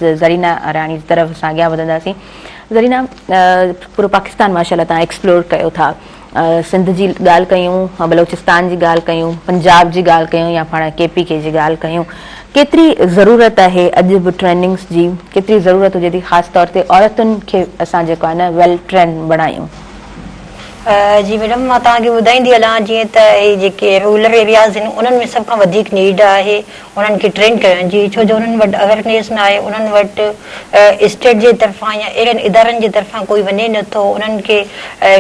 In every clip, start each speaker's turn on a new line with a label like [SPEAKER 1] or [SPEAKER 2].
[SPEAKER 1] زرينا راڻي جي طرف اسان اڳيان وڌنداسين. زرينا پورو پاڪستان ماشاء الله توهان ايڪسپلور ڪيو ٿا. سنڌ جي ڳالهه ڪيون، بلوچستان جي ڳالهه ڪيون، پنجاب جي ڳالهه ڪيون يا پاڻ ڪي پي ڪي جي ڳالهه ڪيون، ڪيتري ضرورت آهي اڄ به ٽريننگس جي، ڪيتري ضرورت هجي ٿي خاص طور تي عورتن کي اسان جيڪو آهي نه ويل ٽرين بڻايون.
[SPEAKER 2] جي ميڊم مان توهان کي ٻڌائيندي هلان جيئن ته هي جيڪي رورل ايرياز آهن انهن ۾ سڀ کان وڌيڪ نيڊ آهي انهن کي ٽرين ڪرڻ جي ڇو جو انهن وٽ اويرنيس نه آهي انهن وٽ اسٽيٽ جي طرفان يا اهڙن ادارن جي طرفان ڪوئي وڃي نه ٿو انهن کي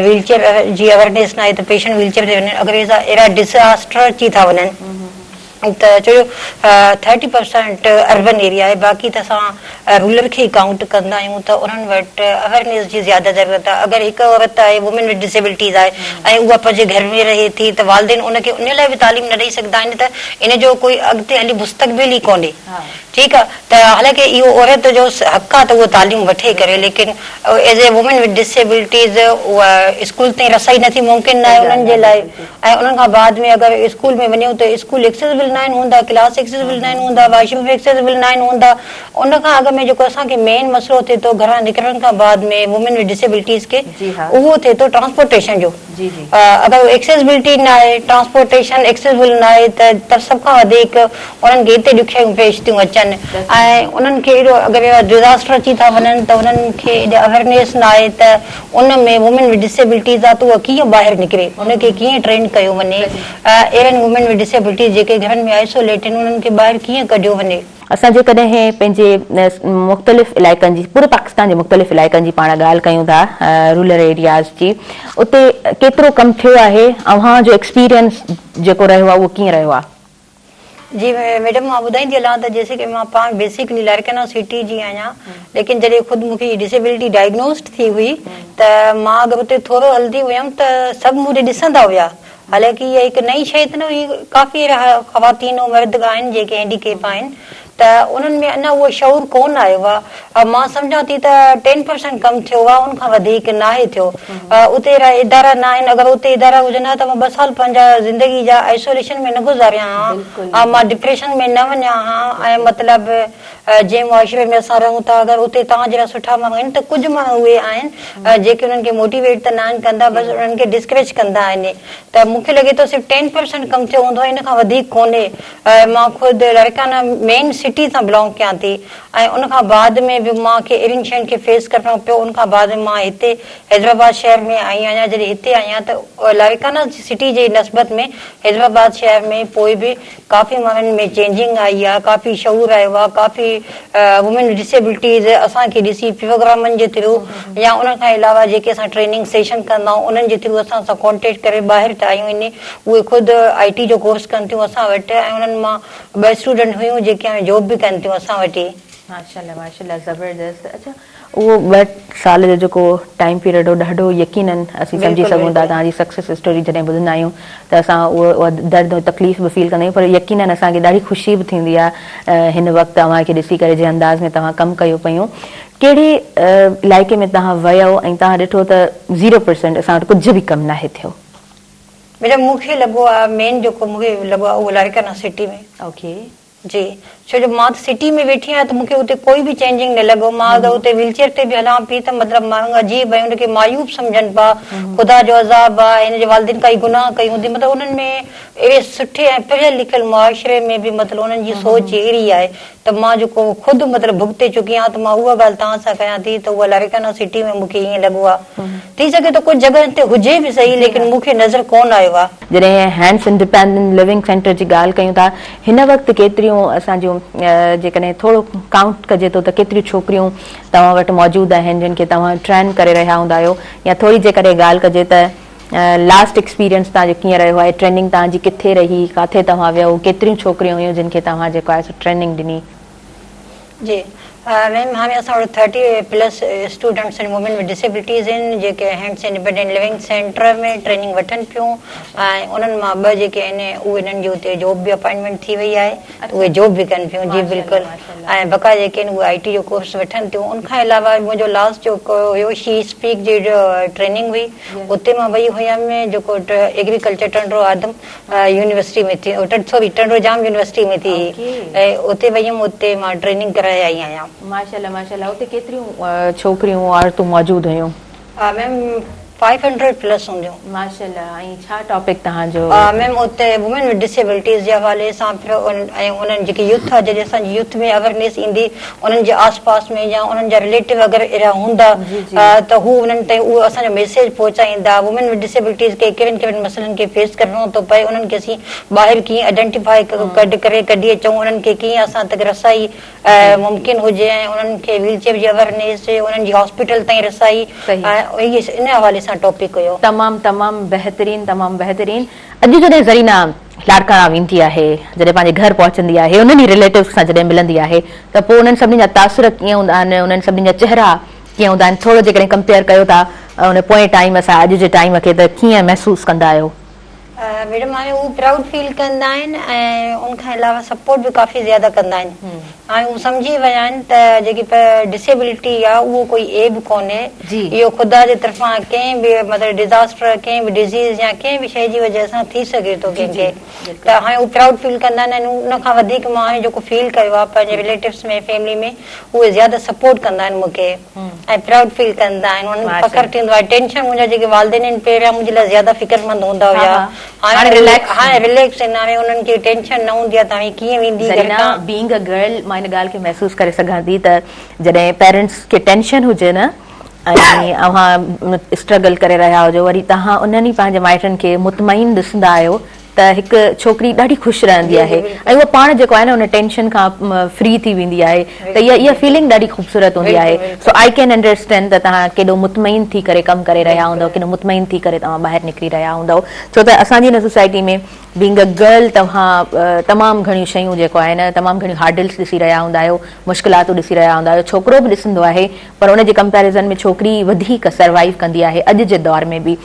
[SPEAKER 2] ويل چيئر جي اويرنيس نه آهي ته پيشنٽ ويل چيئر تي وڃن اگر اهڙا ڊساسٽر اچي ٿا وڃن ته ڇو جو ٿرٽي پرسنٽ اربن ايريا آهي باقي ته اسان رورل کي ئي ڪائونٽ ڪندا آهيون ته انهن وٽ اويرنيس جي زياده ضرورت آهي اگر هڪ عورت آهي وومين وٿ ڊسيبلٽيز آهي ۽ اها پنهنجي گهر ۾ رهي ٿي ته والدين ان کي ان لاء به تعليم نه ڏئي سگهندا آهن ته ان جو ڪوئي اڳتي هلي مستقبل ئي ڪونهي ٺيڪ آهي ته حالانڪه اهو عورت جو حق آهي ته اها تعليم وٺي ڪري ليڪن as a women with disabilities اها اسڪول تائين رسائي نٿي ممڪن ناهي انهن جي لاء ۽ انهن کان بعد ۾ اگر اسڪول ۾ وڃون ته اسڪول ايڪسيسبل ناهن هوندا، ڪلاس ايڪسيسبل ناهن هوندا، واش روم ايڪسيسبل ناهن هوندا، ان کان اڳ ۾ جيڪو اسان کي مين مسئلو ٿئي ٿو گهران نڪرڻ کان بعد ۾ وومين وٿ ڊسيبلٽيز کي اهو ٿئي ٿو ٽرانسپورٽيشن جو اگر ايڪسيسبلٽي ناهي ٽرانسپورٽيشن ايڪسيسبل ناهي ته سڀ کان وڌيڪ انهن کي هتي ڏکيائيون پيش ٿيون اچن ۽ انهن کي ايڏو اگر اهڙا ڊزاسٽر اچي ٿا وڃن ته انهن کي ايڏي اويرنيس ناهي ته ان ۾ وومين وٿ ڊسيبلٽيز آ ته اها ڪيئن ٻاهر نڪري ان کي ڪيئن ٽرين ڪيو وڃي اهڙن وومين وٿ ڊسيبلٽيز جيڪي گهرن ۾ آئسوليٽ آهن انهن کي ٻاهر ڪيئن ڪڍيو وڃي.
[SPEAKER 1] اسان جيڪڏهن پنهنجي مختلف علائقن جي پوري پاڪستان جي مختلف علائقن جي پاڻ ڳالهه ڪيون ٿا رورل ايرياز جي اتي ڪيترو ڪم ٿيو آهي اوهان جو ايڪسپيرينس جيڪو رهيو آهي اهو ڪيئن رهيو آهي؟
[SPEAKER 2] جي ميڊم مان ٻڌائيندي هلان ته جيسي ڪي مان پاڻ بيسيڪلي لاڙڪاڻا سٽي جي آهيان ليڪن جڏهن خود مون کي هي ڊسيبلٽي ڊائگنوزڊ ٿي هئي ته مان اگر اتي ٿورو هلندي هيم ته سڀ مون ڏي ڏسندا هيا حالانڪه اها هڪ نئين شيء ته نه هئي ڪافي اهڙا خواتين و مرد آهن جيڪي هينڊي ڪيپ آهن ته انهن ۾ اڃا اهو شعور ڪونه آيو آهي مان سمجهان ٿي ته ٽين پرسنٽ ڪم ٿيو آهي ان کان وڌيڪ ناهي ٿيو اتي اهڙا ادارا ناهن اگر اتي ادارا هجن ها ته مان ٻه سال پنهنجا زندگي جا آئسوليشن ۾ نه گذاريان ها مان ڊپريشن ۾ نه وڃان ها ۽ مطلب جنهن معاشري ۾ اسان رهون ٿا اگر اتي توهان جهڙا سٺا ماڻهو آهن ته ڪجهه ماڻهو اهي آهن جيڪي انهن کي موٽيويٽ ته ناهن ڪندا بس انهن کي ڊسڪريج ڪندا آهن ته مون کي لڳي ٿو صرف ٽين پرسنٽ ڪم ٿيو هوندو ان کان وڌيڪ ڪونهي مان خود لاڙڪاڻا مين سٽي سان بلانگ ڪيان ٿي ۽ ان کان بعد ۾ به مان کي اهڙين شين کي فيس ڪرڻو پيو ان کان بعد ۾ مان هتي حيدرآباد شهر ۾ آئي آهيان جڏهن هتي آئي آهيان ته لاڙڪاڻا سٽي جي نسبت ۾ حيدرآباد شهر ۾ پوء به ڪافي ماڻهن ۾ چينجنگ آئي آهي ڪافي شعور آيو آهي ڪافي وومين ڊسيبلٽيز اسان کي ڏسي پروگرامن جي ٿرو يا ان کان علاوه جيڪي اسان ٽريننگ سيشن ڪندا آهيون انهن جي ٿرو اسان سان ڪانٽيڪٽ ڪري ٻاهر ته آيون آهن اهي خود آء ٽي جو ڪورس ڪن ٿيون اسان وٽ ۽ انهن مان ٻه اسٽوڊنٽ هيون جيڪي هاڻي جاب به ڪن ٿيون اسان وٽ ئي.
[SPEAKER 1] ماشاءالله ماشاءالله زبردست اڇا اهو ٻه سال جو جيڪو ٽائيم پيريڊ هو ڏاڍو يقينن اسين سمجهي سگهون ٿا توهان جي سڪسيس اسٽوري جڏهن ٻڌندا آهيون ته اسان اهو درد ۽ تڪليف به فيل ڪندا آهيون پر يقينن اسان کي ڏاڍي خوشي به ٿيندي آهي هن وقت اوهان کي ڏسي ڪري جنهن انداز ۾ توهان ڪم ڪيو پيون ڪهڙي علائقي ۾ توهان ويو ۽ توهان ڏٺو ته زيرو پرسنٽ اسان وٽ ڪجهه به ڪم ناهي ٿيو.
[SPEAKER 2] ميڊم مون کي لڳو آ مين جيڪو مون کي لڳو آ اهو لاڙڪاڻا سٽي ۾.
[SPEAKER 1] اوڪي.
[SPEAKER 2] جي ڇو جو مان ته سٽي ۾ ويٺي آهيان ته مون کي اتي ڪوئي به چينجنگ نه لڳو مان اگر اتي ويل چيئر تي به هلان پي ته مطلب ماڻهو عجيب ۽ ان کي معيوب سمجهن پيا خدا جو عذاب آ هن جي والدين ڪائي گناهه ڪئي هوندي مطلب انهن ۾ اهڙي سٺي ۽ پڙهيل لکيل معاشري ۾ به مطلب انهن جي سوچ اهڙي آهي ته مان جيڪو خود مطلب ڀڳتي چڪي آهيان ته مان اها ڳالهه توهان سان ڪيان ٿي ته اها لاڙڪاڻا سٽي ۾ مون کي ائين لڳو آهي. ٿي سگهي ٿو ڪجهه جڳهن تي هجي به سهي ليڪن مون کي نظر ڪونه آيو آهي.
[SPEAKER 1] جڏهن هينڊس انڊيپينڊنٽ لونگ سينٽر جي ڳالهه ڪيون ٿا هن وقت ڪيتريون اسان جون جيڪڏهن ٿورو ڪائونٽ ڪجي ٿو ته ڪيتريون ڇوڪريون توهان وٽ موجود آهن جن کي توهان ٽرين ڪري رهيا هوندا آهيو يا ٿوري جيڪڏهن ڳالهه ڪجي ته لاسٽ ايڪسپيرينس توهان جو ڪيئن رهيو آهي ٽريننگ توهان جي ڪٿي رهي ڪاٿي توهان ويو ڪيتريون ڇوڪريون هيون جن کي توهان جيڪو آهي سو ٽريننگ ڏني.
[SPEAKER 2] جي ميم هاڻي اسان وٽ ٿرٽي پلس اسٽوڊنٽس آهن وومين وٿ ڊسيبلٽيز آهن جيڪي هينڊس انڊيپينڊنٽ لونگ سينٽر ۾ ٽريننگ وٺن پيون ۽ انهن مان ٻه جيڪي آهن اهي انهن جي اتي جاب به اپائنٽمينٽ ٿي وئي آهي ته اهي جاب به ڪن پيون جي بلڪل ۽ بقا جيڪي آهن اهي آئي ٽي جو ڪورس وٺن ٿيون ان کان علاوه منهنجو لاسٽ جيڪو هيو شي اسپيڪ جي ٽريننگ هئي اتي مان وئي هيم جيڪو ايگريڪلچر ٽنڊو آدم يونيورسٽي ۾ ٿي سوري ٽنڊو ڄام يونيورسٽي ۾ ٿي هئي اتي وئي هيم اتي مان ٽريننگ ڪرائي. ڪرائي آئي آهيان.
[SPEAKER 1] ماشاءالله ماشاءالله اتي ڪيتريون ڇوڪريون عورتون موجود هيون؟
[SPEAKER 2] ميم فائيو هنڊريڊ پلس هونديون.
[SPEAKER 1] ماشاءالله ۽ ڇا ٽاپڪ توهان جو؟
[SPEAKER 2] ميم اتي وومين ود ڊسيبلٽيز جي حوالي سان پيو ۽ انهن جيڪي يوٿ آهي جڏهن اسان جي يوٿ ۾ اويرنيس ايندي انهن جي آس پاس ۾ يا انهن جا رليٽو اگر اهڙا هوندا ته هو انهن تائين اهو اسان جو ميسيج پهچائيندا وومين ود ڊسيبلٽيز کي ڪهڙن ڪهڙن مسئلن کي فيس ڪرڻو ٿو پئي انهن کي اسين ٻاهر ڪيئن آئيڊينٽيفائي ڪڍ ڪري ڪڍي اچون انهن کي ڪيئن اسان تڪ رسائي ممڪن هجي ۽ انهن کي ويل چيئر جي اويرنيس، انهن جي هاسپيٽل تائين رسائي ۽ ان حوالي سان ٽاپڪ هيو.
[SPEAKER 1] تمام تمام بهترين تمام بهترين اڄ جڏهن زرينا لاڙڪاڻا ويندي آهي جڏهن پنهنجي گهر پهچندي آهي انهن ئي رليٽوز سان جڏهن ملندي آهي ته پوء انهن سڀني جا تاثر ڪيئن هوندا آهن انهن سڀني جا چهرا ڪيئن هوندا آهن ٿورو جيڪڏهن ڪمپيئر ڪيو ٿا ان پوئين ٽائيم سان اڄ جي ٽائيم کي ته ڪيئن محسوس ڪندا آهيو.
[SPEAKER 2] ميڊم هاڻي هو پرائوڊ فيل ڪندا آهن ۽ ان کان علاوه سپورٽ به ڪافي زياده ڪندا آهن هاڻي هو سمجهي ويا آهن ته جيڪي ڊسيبلٽي آهي اهو ڪوئي عيب ڪونهي اهو خدا جي طرفان ڪنهن به مطلب ڊزاسٽر ڪنهن به ڊزيز يا ڪنهن به شيء جي وجه سان ٿي سگهي ٿو ڪنهن کي ته هاڻي هو پرائوڊ فيل ڪندا آهن ۽ ان کان وڌيڪ مان هاڻي جيڪو فيل ڪيو آهي پنهنجي رليٽوز ۾ فيملي ۾ اهي زياده سپورٽ ڪندا آهن مون کي. ۽ پرائوڊ فيل ڪندا آهن انهن کي فخر ٿيندو آهي ٽينشن منهنجا جيڪي والدين آهن پهريان منهنجي لاء زياده فڪرمند هوندا هيا هاڻي رليڪس هاڻي رليڪس آهن هاڻي انهن کي ٽينشن نه هوندي آهي ته هاڻي ڪيئن ويندي گهر
[SPEAKER 1] زرينا
[SPEAKER 2] کان.
[SPEAKER 1] بينگ ا گرل مان ان ڳالهه کي محسوس ڪري سگهان ٿي ته جڏهن پيرنٽس کي ٽينشن هجي نه ۽ اوهان اسٽرگل ڪري رهيا هجو وري توهان انهن ئي پنهنجي مائٽن کي مطمئن ڏسندا آهيو ته هڪ ڇوڪري ڏاڍي خوش رهندي آهي ۽ اها پاڻ جيڪو آهي نه ان ٽينشن کان فري ٿي ويندي آهي ته اها اها فيلنگ ڏاڍي خوبصورت هوندي آهي سو I can understand ته توهان ڪيڏو مطمئن ٿي ڪري ڪم ڪري رهيا هوندؤ ڪيڏو مطمئن ٿي ڪري توهان ٻاهر نڪري رهيا هوندؤ ڇو ته اسان جي هن سوسائٽي ۾ بينگ ا گرل توهان تمام گهڻيون شيون جيڪو آهي نه تمام گهڻيون هارڊلس ڏسي رهيا هوندا آهيو مشڪلاتون ڏسي رهيا هوندا آهيو ڇوڪرو به ڏسندو آهي پر ان جي ڪمپيريزن ۾ ڇوڪري وڌيڪ سروائيو ڪندي آهي اڄ جي دور ۾ به.